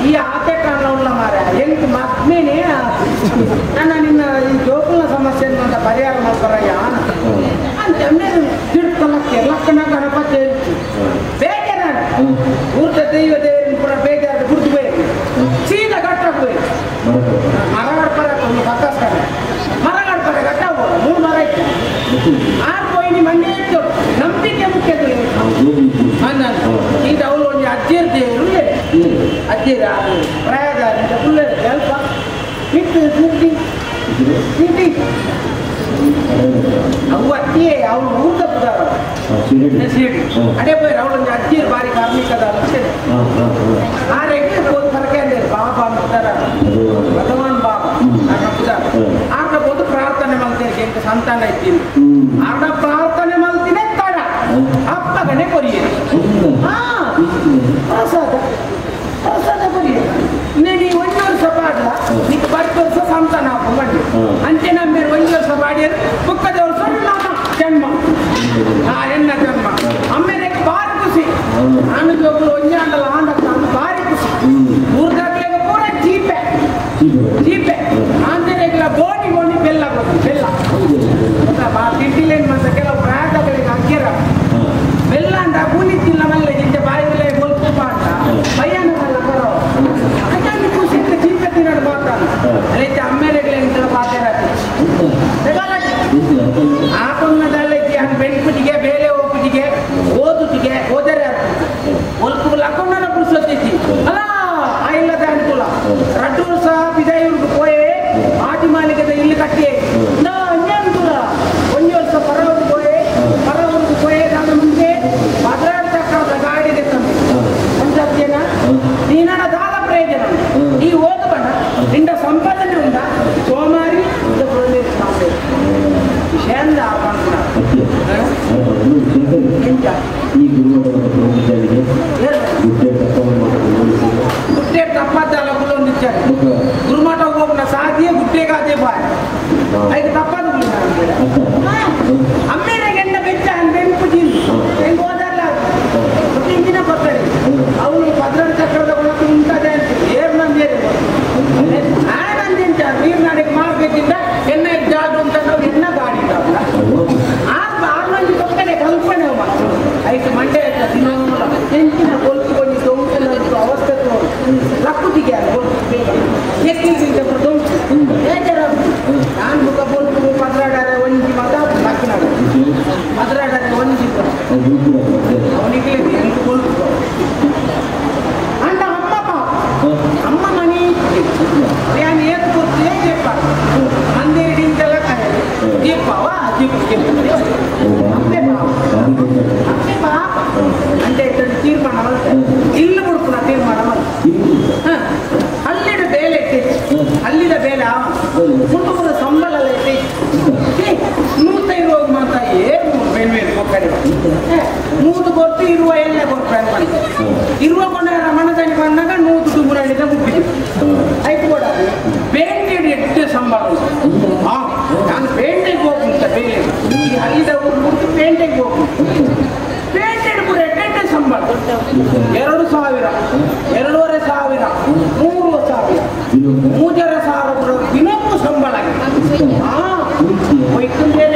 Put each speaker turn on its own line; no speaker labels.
ಈ ಆತೆ ಕಾರಣ ಉಳ್ಳ ಮಾರ ಎಂಕ್ ಮದ್ಮೇನೆ ನನ್ನ ನಿನ್ನ ಈ ಜೋಕುಲ ಸಮಸ್ಯೆ ಇದು ಅವಳು ಒಂದು ಅಜ್ಜಿಯರ್ ದೇವರು ಅಜ್ಜಿಯರ ಪ್ರಾಯದ ಅಲ್ಪ ಬಿಟ್ಟು ಸಿಟಿ ಸಿಟಿ ಅವು ಅತ್ತಿಯೇ ಅವಳು ಊಟ ಸೀಡಿ ಅದೇ ಪೋಯ್ ಅವಳು ಅಜ್ಜಿಯರ್ ಬಾರಿ ಕಾರ್ಮಿಕದ ಆರೆಗೆ ಫರಕೆ ಅಂದ್ರೆ ಬಾಬಾ ಅಂತಾರ ಭಗವಾನ್ ಬಾಬಾ ಆಗ ಹೋದು ಪ್ರಾರ್ಥನೆ ಮಾಡ್ತೇನೆ ಎಂತ ಸಂತಾನ ಇದ್ದೀನಿ ಆಗ ಪ್ರಾರ್ಥನೆ ಮಾಡ್ತೀನಿ ತಡ ಅಪ್ಪಗನೆ ಕೊರಿಯೇ ಪ್ರಸಾದ ಪ್ರಸಾದ ಕೊರಿಯೇ ನೀ ಒಂದು ವರ್ಷ ಪಾಡ್ಲ ನೀ ಬರ್ತ ವರ್ಷ ಸಂತಾನ ಹಾಕೊಂಡು ಅಂಚೆ ನಮ್ಮ ಒಂದು ವರ್ಷ ಪಾಡಿಯರು ಪುಕ್ಕದ ವರ್ಷ ನಮ್ಮ ಜನ್ಮ ಆ ಎನ್ನ ಜನ್ಮ ಆಮೇಲೆ ಭಾರಿ ಖುಷಿ ನಾನು ಜೋಗುಲು ಒಂಜೆ ಅಂಡಲ್ಲ ಆಂಡ ಭಾರಿ ಖುಷಿ ಊರ್ದಾಗ್ಲೇಗ ಪೂರ ಚೀಪೆ ಚೀಪೆ ಆಂಜನೇಯಗಳ ಗೋಣಿ ಗೋಣಿ ಬೆಲ್ಲ ಕೊಟ್ಟು ಬೆಲ್ಲ ತಿಂಡಿಲೇನು ಮತ್ತೆ ಕೆಲವು ಪ್ರಾಯದಗಳಿಗೆ ಅಗ್ಗಿರ ಬೆಲ್ಲ ಅಂತ ಕೂಲಿ ತಿನ್ನ ಮಲ್ಲೆ ಇಂಚೆ ಬಾಯಿಲೆ ಗೋಲ್ಕೂಪ ಅಂತ ಭಯಾನಕಲ್ಲ ಬರೋ ಅದನ್ನು ಖುಷಿ ಚೀಪೆ ತಿನ್ನೋದು ಮಾತಾಡ ಅಲ್ಲೈತೆ ಅಮ್ಮೇಲೆಗಳ ಇಂಥ ಪಾತ್ರ ಆಕೊಂಡದಲ್ಲೈತಿ ಹಂಗೆ ಬೆಂಕುಟಿಗೆ ಬೇಲೆ ಹೋಗುಟಿಗೆ ಓದುಟಿಗೆ ಓದರೆ ಒಲ್ಕು ಲಕ್ಕೊಂಡನ ಪುರುಸೊತ್ತೈತಿ ಅಲ್ಲ ಇಲ್ಲದ ಅನುಕೂಲ ರಡ್ಡು ವರ್ಷ ಬಿದಾಯಿವ್ರಿಗೆ ಪೋಯೆ ಆಟಿ ಮಾಲಿಕದ ಇಲ್ಲಿ ಕಟ್ಟಿ ನಾ ಅನ್ಯಾನುಕೂಲ ಒಂದು ವರ್ಷ ಪರವ್ರಿಗೆ ಪೋಯೆ ಪರವ್ರಿಗೆ ಪೋಯೆ ನಾನು ಮುಂದೆ ಪದರಾಡು ಚಕ್ರದ ಗಾಡಿಗೆ ತಂದೆ ಒಂದು ಸತ್ಯನ ನೀನಡ ದಾದ ಪ್ರಯೋಜನ ಈ ಓದು ಬಣ್ಣ ನಿಂಡ ಸಂಪಾದನೆ ಉಂಟ ಸೋಮಾರಿ ವಿಷಯಂದ ಗುಟ್ಟೆ ತಪ್ಪದ್ದಲ್ಲ ಗುಲ್ಲೊಂದಿಚ್ಚಾರೆ ಗುರುಮಠ ಹೋಗ್ನ ಸಾಧಿಯೇ ಗುಟ್ಟೆಗಾದೆ ಬಾಯ್ ಐದು ತಪ್ಪದು ಅಮ್ಮೇರೆಗೆ ಎಣ್ಣ ಬೆಚ್ಚ ಬೆಂಪು ತಿಂದು ಹೆಂಗೆ ಹೋದಲ್ಲ ಇಂಜಿನ ಬರ್ತಾರೆ ಅವನು ಪದ್ರಾಡು ಚಕ್ರದ ಗುಣಕ್ಕೆ ಉಂಟದೆ ಅಂತ ಏರ್ ಮಂದಿ ಆನಂದಿಂತ ನೀರ್ನಾಡಿಗೆ ಮಾಡಬೇಕಿಂತ ಎಣ್ಣೆ ಜಾಡು ಅಂತ ನಾವು ಎಣ್ಣ ಗಾಡಿ ಆರು ಆರು ಮಂದಿ ಪಕ್ಕನೆ ಕಲ್ಪನೆ ಐದು ಮಂಡೆ ತಿನ್ನೋಲ್ಲ ಎಂಚಿನ ಕೊಲ್ತು ದೊಂಕೆಲ್ಲ ಅವಸ್ಥೆ ತೋರು ಲಕ್ಕುಟಿಗೆ ಎಕ್ಕಿಂತ ದೊಂಕು ಬೇಜಾರ ನಾನು ಮುಖ ಬೊಲ್ಪು ಪದ್ರಾಡಾರೆ ಒಂಜಿ ಮತ ಲಕ್ಕನಾಡ ಪದ್ರಾಡಾರೆ ಒಂಜಿ ಅವನಿಗೆ ಎಂಟು ಬೊಲ್ಪು ಅಂಡ ಅಮ್ಮ ಪಾಪ ಅಮ್ಮ ಮನೆ ನಾನು ಏನ್ ಕೊಡ್ತೀನಿ ಜಪ್ಪ ಮಂದಿರದಿಂದೆಲ್ಲ ಜೀಪವ ಜೀಪ್ ಅಮ್ಮೆ ಪಾಪ ಅಮ್ಮೆ ಪಾಪ ಅಂತ ಇಟ್ಟು ತೀರ್ಮಾನ ಮಾಡ್ತಾರೆ ಇಲ್ಲಿ ಬಿಡ್ಪುನ ತೀರ್ಮಾನ ಮಾಡ್ತಾರೆ ಅಲ್ಲಿಡ ಬೇಲೆ ಇಟ್ಟೈತಿ ಅಲ್ಲಿದ ಬೇಲೆ ಕುಟುಂಬದ ಸಂಬಳ ಎಲ್ಲ ಇಟ್ಟೈತಿ ನೂತೈದು ಮಾತ ಏನು ಬೇರೆ ಕೊಕ್ಕಡೆ ನೂತು ಕೊಟ್ಟು ಇರುವ ಎಲ್ಲ ಕೊಡ್ತಾರೆ ಇರುವ ಕೊನೆ ಮನದಲ್ಲಿ ಬಂದಾಗ ನೂತು ದುಂಬುರಳಿದ ಮುಗ್ಗಿದೆ ಆಯ್ತು ಕೂಡ ಪೇಂಟೆಡ್ ಎಟ್ಟು ಸಂಬಳ ಹಾಂ ನಾನು ಪೇಂಟೆಗೆ ಹೋಗುಂತ ಬೇಲೆ ಈ ಹಳ್ಳಿದ ಊರು ಬಿಟ್ಟು ಪೇಂಟೆಗೆ ಹೋಗು ಪೇಂಟೆಡ್ ಕೂಡ ಎಟ್ಟೆಟ್ಟೆ ಸಂಬಳ 2,000 2,500 3,000 3,500 ಕೂಡ ದಿನಕ್ಕೂ ಸಂಬಳ ಹಾಂ ಒಯ್ಕೊಂಡೇ